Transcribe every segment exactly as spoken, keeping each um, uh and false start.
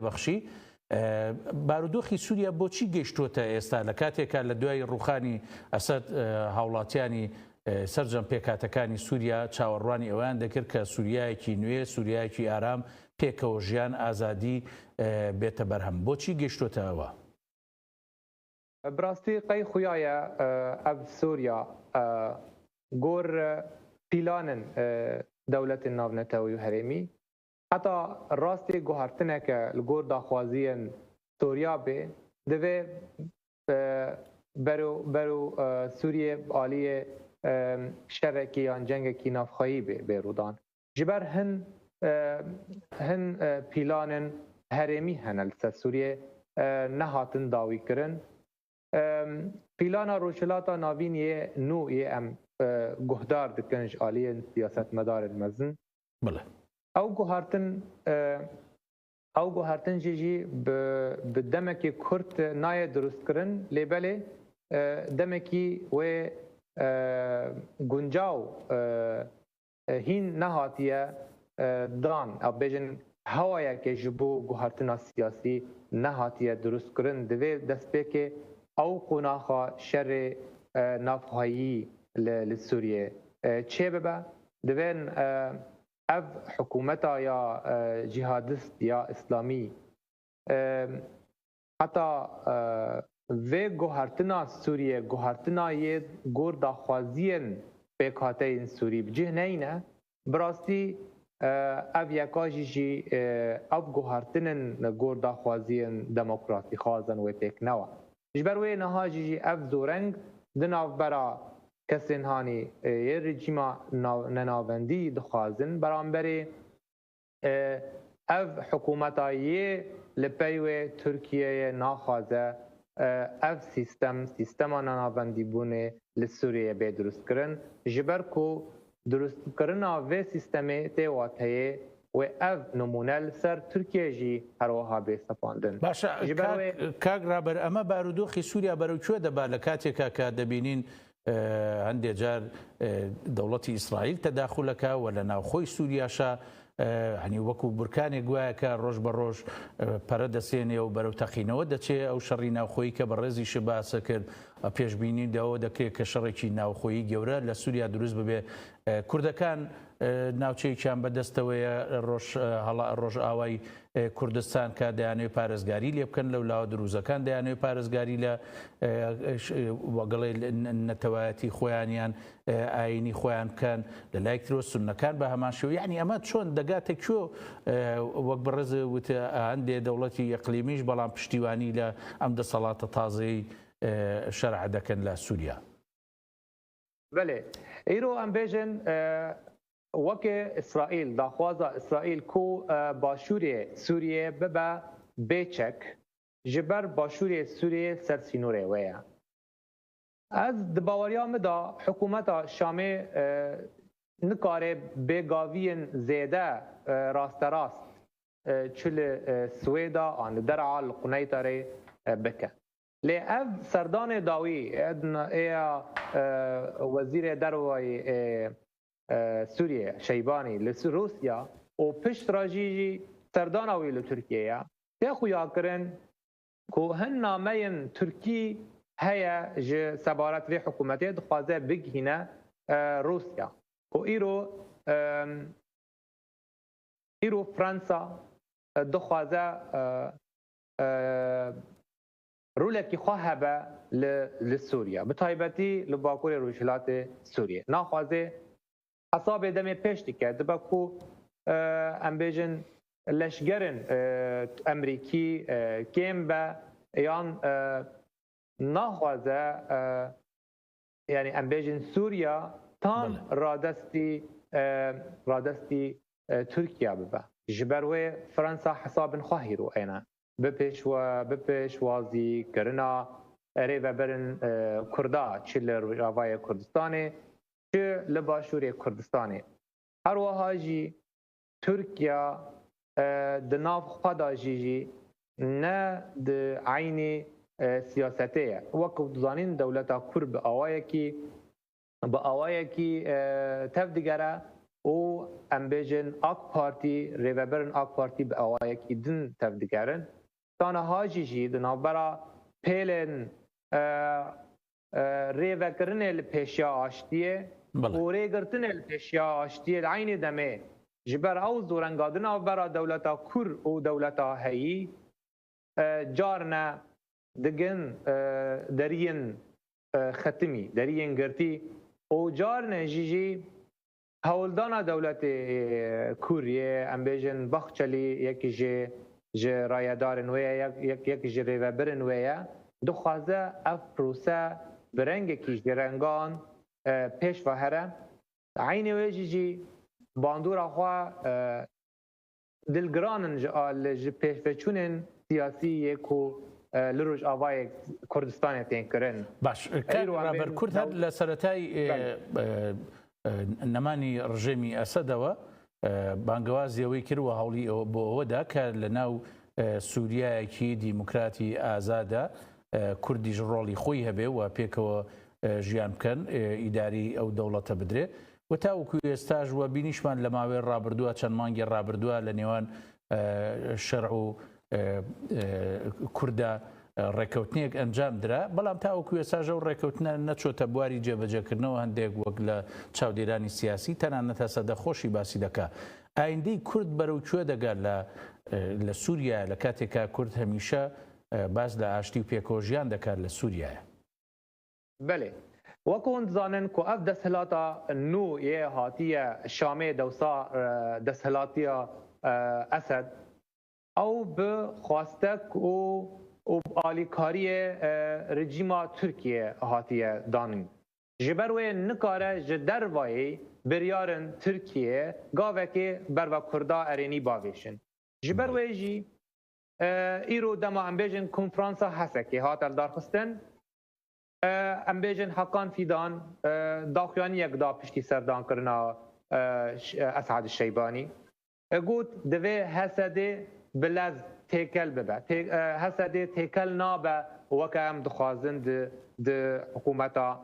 بەخشی. ئە، بارودۆخی سووریا بۆچی گەیشتووەتە ئێستا، لە کاتێکا لە دوای ڕووخانی ئەسەد، ئە، هاوڵاتیانی، ئە، سەرجەم پێکاتەکانی سووریا چاوەڕوانی ئەوەیان دەکرد کە سووریایەکی نوێ، سووریایەکی ئارام، پێکەوە ژیان، ئازادی، ئە، بێتە بەرهەم؟ بۆچی گەیشتووەتە ئەوە؟ Bi rastî qey xuya ye, e, ev Sûriya, e, gor, e, pîlan in, e, dewletên navnetewî û herêmî. Heta rastî guhertineke li gor daxwaziyên Sûriya bê, divê, e, bero, bero, e, Sûriyê bi aliyê, e, şerekî yan cengekî navxweyî bê, bê rûdan. Ji ber hin, e, hin, e, pîlanên herêmî hene li ser Sûriyê, e, nehatin dawîkirin. E, Pîlana Rojhilata Navîn yê nû yê em, e, guhdar dikin ji aliyên siyasetmedarên mezin. Bile. Ew guhertin, e, ew guhertin jî jî bi, bi demekî kurt nayê dirustkirin, lê belê, e, demekî wê, e, guncaw, e, e, hîn nehatiye, e, dan, ew bêjin hewayeke ji bo guhertina siyasî nehatiye dirustkirin, divê destpêkê ew qonaxa şerê, e, navxweyî li, li Sûriyê, e, çêbibe. Divê, e, ev hikûmeta ya, e, cîhadist ya îslamî, e, heta, e, vê guhertina Sûriyê, guhertina yê gor daxwaziyên pêkhateyên Sûrî bi cih neyne, bi rastî, e, ev yeka jî jî, e, ev guhertinên gor daxwaziyên demokratîxwazin wê pêk newe. Ji ber wê niha jî jî ev zoreng di navbera kesên hanî, e, yê rejîma nav-, nenavendî dixwazin beramberê, e, ev hikûmeta yê li pey wê Tirkiyeyê naxwaze, e, ev sîstem, sîstema nenavendîbûnê li Sûriyeyê bê dirustkirin. Ji ber ku dirustkirina vê sîstemê tê wateyê wê ev nimûne li ser Tirkiye jî her wiha bê sepandin. Başe, Ji ber kak, wê kak Raber, ئەمە بارودۆخی سووریا بەرەو کوێ دەبا لە کاتێکا کە دەبینین، ئە، هەندێک جار، ئە، دەوڵەتی ئیسرائیل تەداخولەکە و لە ناوخۆی سووریاشە، ئە، هەنی وەکو بورکانێک گوایەکە ڕۆژ بە ڕۆژ، ئە، پەرە دەسێنێ و بەرەو تەقینەوە دەچێ. ئەو شەڕی ناوخۆی کە بەڕێزیش باسە کرد، ئە، پێشبینی دەوە دەکرێت کە شەڕێکی ناوخۆی گەورە لە سووریا دروست ببێ. ئە، کوردەکان، ئە، ناوچەیەکیان بەدەستەوەیە ڕۆژ، ئە، هەڵا-، ڕۆژئاوای، ئە، کوردستان کە دەیانەوێت پارێزگاری لێ بکەن، لەو لاوە دروزەکان دەیانەوێت پارێزگاری لە، ئە، ئە، ش-، ئە، وەگەڵی ن-، نەتەوایەتی خۆیانیان، ئە، ئاینی خۆیان بکەن، لە لایەک ترەوە سوننەکان بە هەمان شێوە. یعنی ئەمە چۆن دەگاتە کوێ، ئە، وەک بەڕێز وتە هەندێ دەوڵەتی ئەقلیمیش، بەڵام پشتیوانی لە ئەم دەسەڵاتە تازەی، ئە، شەرع دەکەن لە سووریا؟ Belê. Îro em bêjin, e, weke Îsraîl, daxwaza Îsraîl ku, e, başûrê Sûriyê bibe bê çek, ji ber başûrê Sûriyê ser sînorê wê ye. Ez di baweriya min de hikûmeta Şamê, e, nikare bêgaviyên zêde, e, rasterast, e, çi li, e, Swêda an li Der'a li Quneytarê, e, bike. Lê ev serdanê dawî, ê ya, e, wezîrê dervayî ê, e, Sûriyê, Şeybanî, li Rûsya û pişt re jî jî serdana wî li Tirkiyê ye, tê xuyakirin ku hin nameyên Tirkî heye ji sebaret vê hikûmetê dixwaze bigihîne, e, Rûsya. Ku îro, e, Îro Fransa, e, dixwaze, e, e, rolekî xwe hebe li, li Sûriye, bi taybetî li Bakurê Rojhilatê Sûriyê. Naxwaze hesabê demê pêş dike, dibe ku, e, em bêjin leşgerên, e, Emerîkî, e, kêm be yan, e, naxwaze, e, yanî em bêjin Sûriya tam Belê. radestî, e, radestî, e, Tirkiya bibe. Ji ber wê Fransa hesabin xwe hîro êne. Bi pêşwe-, bi pêşwazî kirina rêveberên, e, Kurda, çi li Rojavayê Kurdistanê, çi li Başûrê Kurdistanê. Her wiha jî Tirkiya, e, di nav xwe de jî jî ne di eynî, e, siyasetê ye. Wek ku dizanîn dewleta Kurd bi awayekî, bi awayekî, e, tev digere, û em bêjin AK Partî, rêveberên AK Partî bi awayekî din tevdigerin. Taniha jî jî di navbera pêlên, e, e, rêvekirinê li pêşiya aştiyê Belê. û rêgirtinê li pêşiya aştiyê li eynî demê ji ber ew zorenga di navbera dewleta Kur û dewleta heyî, e, carine digin, e, deriyên, e, xetimî, deriyên girtî û carine jî jî hewldana dewletê, e, Kur yê, em bêjin Baxçelî yekî ji, ji rayedarên wê ye, yek, yek, yek ji rêvebirin wê ye, dixwaze ev prose bi rengekî ji rengan, e, pêş ve here. Eynê wê jî jî bandora xwe, e, dilgiran in ji al-, ji pêşveçûnên siyasî yê ku, e, li Rojavayê Kurdistanê tên kirin. Baş, e, kak Îro em Raber bên Kurd her dew- li seretay, e, Belê. e, e, nemanî rejêmî Esedewe, e, bangewazî ewê kir û hewlî ew-, bo ewe da ke li nav, e, Sûriyeyekî demokratî azade, e, Kurdî ji rolî xwe hebe û pêkewe, e, jiyan bikin, e, îdarî ew dewlete bidire. Û ta wekû êsta ji we bînîşman li mawê rabirdûa, çend mangê rabirdûa li nêwan, e, şer û, e, e, Kurda, e, rêkewtinêk encam dira. Belam ta wekû êsta ji ew rêkewtine neçote buarî cêbecêkirinê û hindêk wek li çavdêranî siyasî tenaneta sede xweşî basî deke. Ayîndî Kurd berew çûye dege li, e, li Sûriye, li katêka Kurd hemîşe, e, bas li aştî û pêkojiyan deke li Sûriye. Belê. Wek hûn dizanin ku ev desthilata nû yê hatiye Şamê dewsa, e, desthilatiya, e, Esed, ew bi xwastek û, û bi alîkariyê, e, rejîma Tirkiye hatiye danîn. Ji ber wê nikare ji dervayî biryarên Tirkiye gavekê berva Kurda erênî bavêjin. Ji ber wê jî, e, îro dema em bêjin konferansa Hesekê hate lidarxistin, e, em bêjin Hakan Fîdan, e, daxuyaniyek da piştî serdankirina, e, ş-, e, Esad Şeybanî. E, got, divê H S D bi lez têkel bibe. Tê-, e, H S D têkel nabe weke em dixwazin di, di hikûmeta,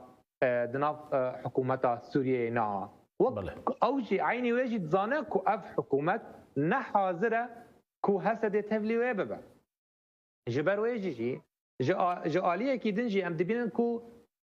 e, di nav, e, hikûmeta Sûriyeyê na. Wek Belê. ew jî, eynî wê jî dizane ku ev hikûmet ne hazir e ku H S D tevlî wê bibe. Ji ber wê jî jî, ji a-, ji aliyekî din jî em dibînin ku,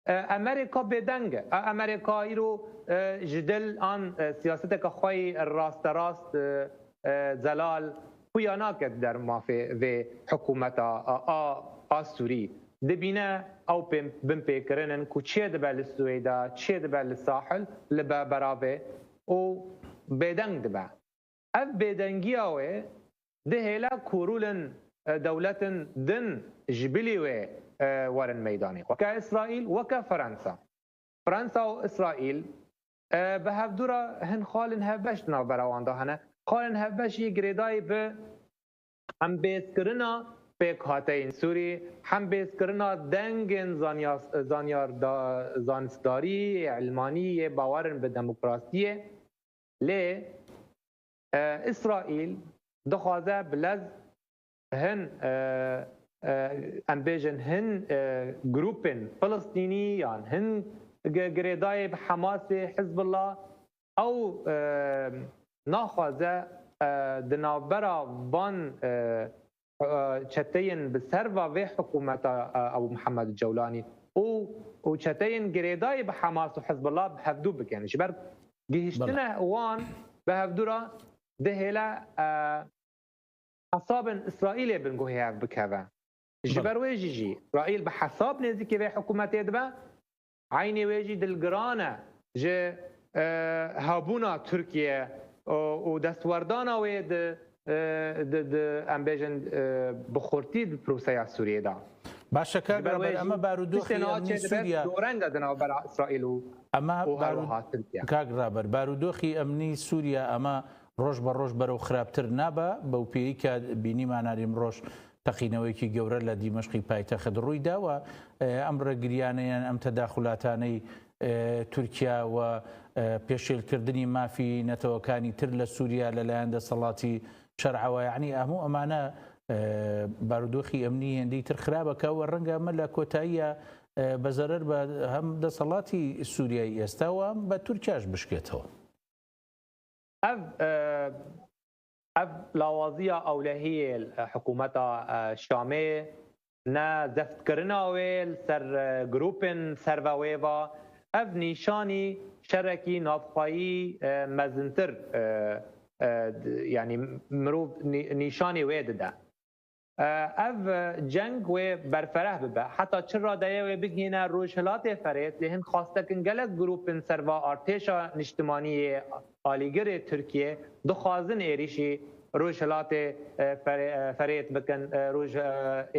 e, Amerîka bêdeng e. E, Amerîka îro, e, ji dil an, e, siyaseteke xwe yî rasterast, e, e, zelal xuya nake di dermafê vê hikûmeta a, a, a Sûrî. Dibîne ew pê-, binpêkirin in ku çê dibe li Swêda, çê dibe li Sahil, li be-, beravê û bêdeng dibe. Ev bêdengiya wê dihêle ku rûlên, e, dewletin din ji bilî wê, e, werin meydanê. Weke Îsraîl, weke Fransa. Fransa û Îsraîl, e, bi hevdû re hin xalên hevbeş di navbera wan de hene. Xalên hevbeş yê girêdayî bi hembêzkirina pêkhateyên Sûrî, hembêzkirina dengên zanya-, zanyarda-, zanistdarî, ilmanî yê bawer in bi demokrasiyê. Lê, e, Îsraîl dixwaze bi lez hin, e, e, em bêjin hin, e, grûpên Filistînî yan hin gi-, girêdayê bi Hemasê, Hizbullah, ew, e, naxwaze, e, di navbera van, e, e, çeteyên bi serva vê hikûmeta, e, ew Mihemed Cewlanî û, û çeteyên girêdayî bi Hemas û Hizbullah bi hevdû bikin. Ji ber gihiştine Belê. wan bi hevdû re dihêle, e, hesabên Îsraîlê bin guhê hev bikeve. Ji Belê. ber wê jî jî Îsraîl bi hesab nêzîkî vê hikûmetê dibe. Eynî wê jî dilgiran e ji, e, hebûna Tirkiye û, û destwerdana wê di, e, di, di, em bêjin, e, bi xurtî di proseya Sûriyê de. Baş e, kak Raber, wê jî ew barûdoxê tiştên a emnî çêdibe Sûriye. Doreng e di navbera Îsraîl û, Ew û her barû-, wiha Tirkiye. Kak Raber, barûdoxê emnî Sûriye ew roj be roj berê xirabtir nabe, b'w pêyî ke bînî me nêrî roj teqînewêkî gewre li Dîmeşqî paytext rûy da û, e, em rêgiriyaneyên, em tedaxulataney, e, Tirkiye û, e, pêşêlkirdinî mafî netewekânî tir li Sûriye li layan desthilatî şer'e we, yanî hemû emane, e, barûdoxî emnî hêndî tir xirab e ke we reng e me li kotayiya, e, bi zerer be hem desthilatî Sûriyeyê êsta û hem be Tirkiye jî bişkêtewe. Ev e, ev lawaziya ewlehiyê li hikûmeta e, Şamê ne zeftkirina wê li ser e, grûpên serve wê va, ev nîşanî şerekî navxweyî e, mezintir e, e, d- yanî mirov nî- nîşanê wê dide. E, ev e, ceng wê berfereh bibe. Heta çi radeyê wê bigihîne Rojhilatê Ferêt, lê hin xwastekin gelek grûpên serva artêşa niştimanî yê alîgirê Tirkiyê dixwazin êrîşî Rojhilatê e, Ferê- e, Ferêt bikin, e, roj e,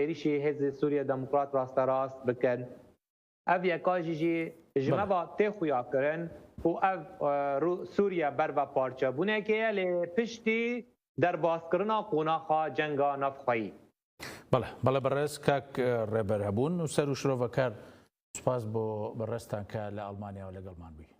êrîşî Hêzê Sûriye Demokrat rasterast bikin. Ev yeka jî jî ji me Belê. va tê xuyakirin û ev e, Rû- Sûriye ber ve parçebûnekê ye, lê piştî derbaskirina qonaxa cenga navxweyî. بەڵێ بەڵێ بەڕێز کاک ڕێبەر هەبوون و سەر و شرۆڤەکار. سوپاس بۆ بەڕێزتان کە لە ئەڵمانیاوە لەگەڵمان بووی.